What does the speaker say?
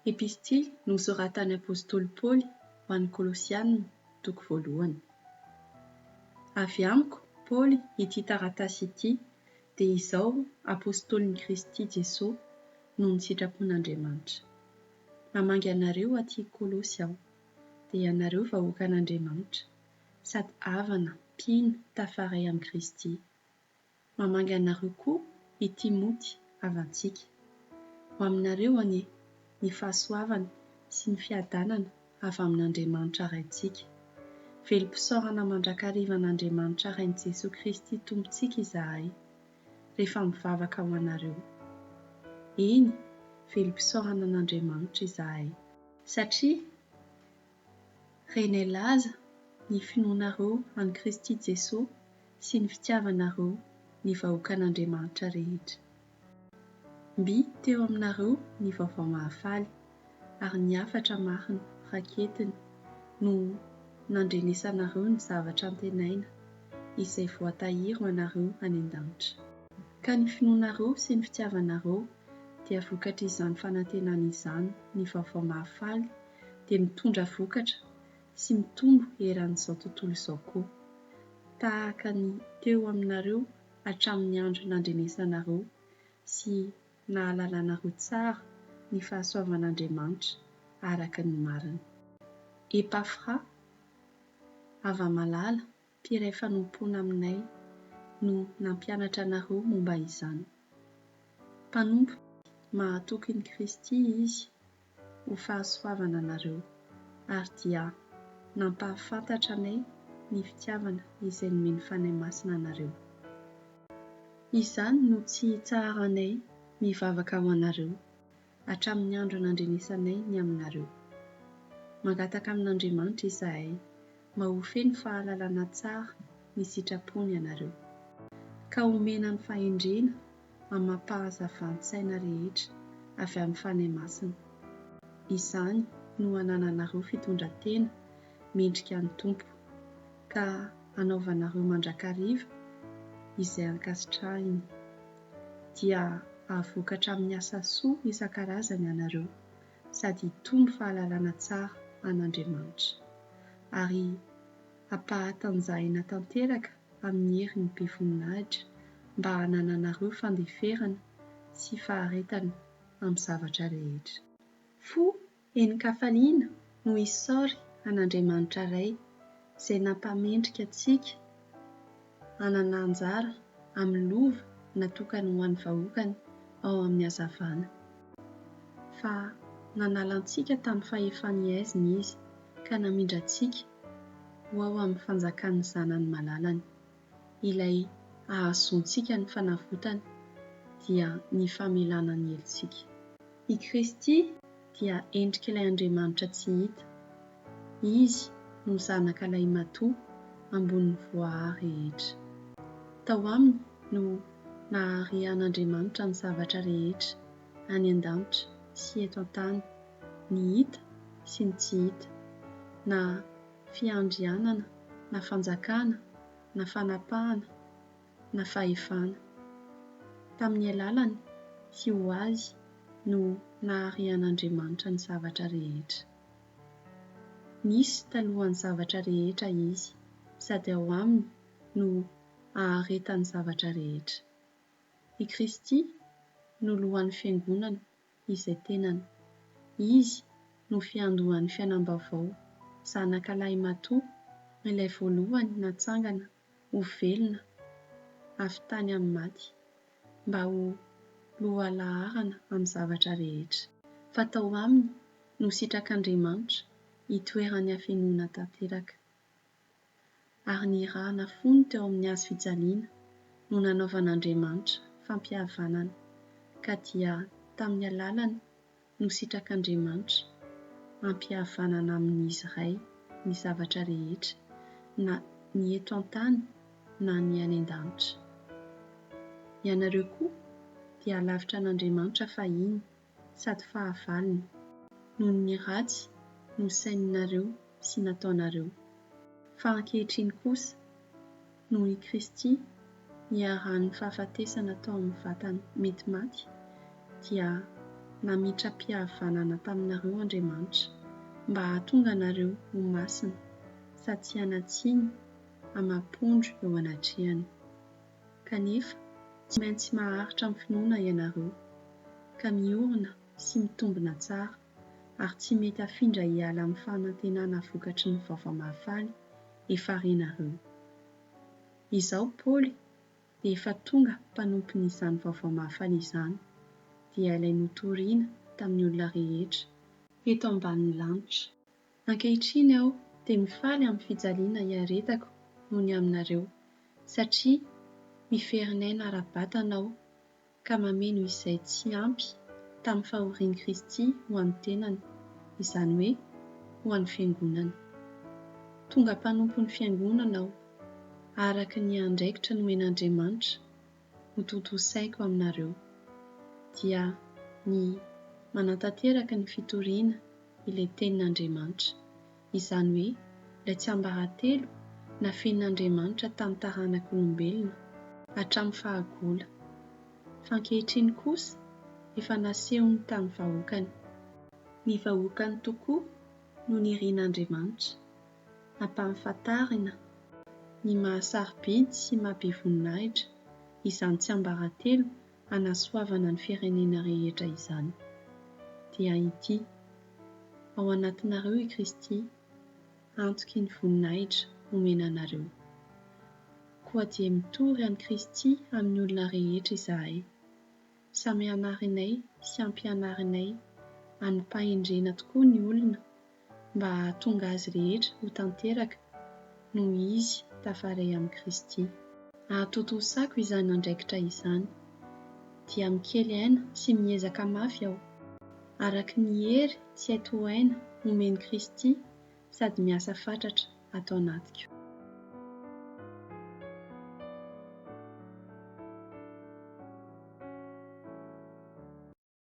Epistily nosoratan'ny apostoly Paoly ho an'ny Kolosiana, toko voalohany. Avy amiko, Paoly, ity taratasy ity, dia izao apostolin'i Kristy Jesoa noho ny sitrapon'Andriamanitra. Mamangy anareo aty Kolosy aho, dia ianareo vahoakan'Andriamanitra, sady havana mpino tafaray amin'i Kristy. Mamangy anareo koa i Timoty havantsika. Ho aminareo anie ny fahasoavana sy ny fiadanana avy amin'Andriamanitra Raintsika. Velom-pisaorana mandrakariva an'Andriamanitra Rain'i Jesoa Kristy Tompontsika izahay, rehefa mivavaka ho anareo. Eny, velom-pisaorana an'Andriamanitra izahay. Satria renay laza ny finoanareo an'i Kristy Jesoa sy ny fitiavanareo ny vahoakan'Andriamanitra rehetra. Mby teo aminareo ny vaovao mahafaly, ary ny hafatra marina raketiny no nandrenesanareo ny zavatra antenaina izay voatahiry ho anareo any an-danitra. Ka ny finoanareo sy ny fitiavanareo dia vokatr'izany fanantenana izany ny vaovao mahafaly dia mitondra vokatra sy mitombo eran'izao tontolo izao koa, tahaka ny teo aminareo hatramin'ny andro nandrenesanareo sy nahalalanareo tsara ny fahasoavan'Andriamanitra araka ny marina. Epafra, hava-malala, mpiray fanompoana aminay no nampianatra anareo momba izany. Mpanompo mahatokin'i Kristy izy ho fahasoavana anareo, ary dia nampahafantatra anay ny fitiavana izay nomen'ny Fanahy Masina anareo. Izany no tsy hitsaharanay mivavaka ho anareo, hatramin'ny andro nandrenesanay ny aminareo. Mangataka amin'Andriamanitra izahay mba ho feno fahalalana tsara ny sitrapony ianareo, ka homena ny fahendrena amam-pahazavan-tsaina rehetra avy amin'ny Fanahy Masina. Izany no hanananareo fitondran-tena mendrika ny Tompo, ka hanaovanareo mandrakariva izay ankasitrahiny. Dia hahavokatra amin'ny asa soa isan-karazany ianareo, sady hitombo fahalalana tsara an'Andriamanitra, ary hampahatanjahina tanteraka amin'ny heriny be voninahitra mba hanananareo fandeferana sy faharetana amin'ny zavatra rehetra. Fo henin-kafaliana no isaory an'Andriamanitra Ray izay nampamendrika antsika hanana anjara amin'ny lova natokany ho an'ny vahoakany ao amin'ny hazavana. Fa nanala antsika tamin'ny fahefan'ny haizina Izy ka namindra antsika ho ao amin'ny fanjakan'ny Zanany malalany, ilay ahazoantsika ny fanavotana, dia ny famelana ny helotsika. I Kristy dia endrik'ilay Andriamanitra tsy hita. Izy no Zanaka lahimatoa ambonin'ny voahary rehetra. Tao aminy no naharian'Andriamanitra ny zavatra rehetra any an-danitra sy eto an-tany, ny hita sy ny tsy hita, na fiandrianana na fanjakana na fanapahana na fahefana. Tamin'ny alalany sy ho azy no naharian'Andriamanitra ny zavatra rehetra. Nisy talohan'ny zavatra rehetra izy, sady ao aminy no aharetan'ny zavatra rehetra. I Kristy no lohan'ny Fiangonana izay tenany. Izy no fiandohan'ny fiainam-baovao, Zanaka lahimatoa, ilay voalohany natsangana ho velona avy tany amin'ny maty, mba ho lohalaharana amin'ny zavatra rehetra. Fa tao aminy no sitrak'Andriamanitra hitoeran'ny hafenoana tanteraka. Ary ny ra nafony teo amin'ny hazo fijaliana no nanaovan'Andriamanitra fampihavanana, ka dia tamin'ny alalany no sitrak'Andriamanitra hampihavanana amin'Izy Ray ny zavatra rehetra, na ny eto an-tany na ny any an-danitra. Ianareo koa dia lavitra an'Andriamanitra fahiny sady fahavalony, noho ny ratsy nosaininareo sy nataonareo. Fa ankehitriny kosa, noho i Kristy niharan'ny fahafatesana tao amin'ny vatany mety maty, dia. Namitram-pihavanana taminareo Andriamanitra, mba hahatonga anareo ho masina sady tsy hanan-tsiny amam-pondro eo anatrehany. Kanefa tsy maintsy maharitra amin'ny finoana ianareo, ka miorina sy mitombina tsara, ary tsy mety hafindra hiala amin'ny fanantenana vokatry ny vaovao mahafaly efa renareo. Izaho Paoly dia efa tonga mpanompon'izany vaovao mahafaly izany, dia ilay notorina tamin'ny olona rehetra eto ambanin'ny lanitra. Ankehitriny aho dia mifaly amin'ny fijaliana iaretako noho ny aminareo, satria miferinaina ara-batana aho ka mameno izay tsy ampy tamin'ny fahorian'i Kristy ho an'ny tenany, izany hoe ho an'ny Fiangonana. Tonga mpanompon'ny Fiangonana aho, araka ny andraikitra nomen'Andriamanitra hotontosaiko aminareo, dia ny manatanteraka ny fitoriana ilay Tenin'Andriamanitra, izany hoe ilay tsiambaratelo nafenin'Andriamanitra tamin'ny taranak'olombelona hatramin'ny fahagola, fa ankehitriny kosa efa nasehony tamin'ny vahoakany. Ny vahoakany tokoa no nirian'Andriamanitra hampahafantarina ny maha-sarobidy sy maha-be voninahitra izany tsiambaratelo hanasoavana ny firenena rehetra izany. Dia ity, Ao anatinareo i Kristy, antoky ny voninahitra omena anareo. Koa dia mitory an'i Kristy amin'ny olona rehetra izahay. Samy anarinay sy ampianarinay amim-pahendrena tokoa ny olona mba hahatonga azy rehetra ho tanteraka noho izy tafaray amin'i Kristy. Ahatontosako izany andraikitra izany, dia mikely aina sy miezaka mafy aho, araka ny hery tsy hay tohaina omen'i Kristy sady miasa fatratra ato anatiko.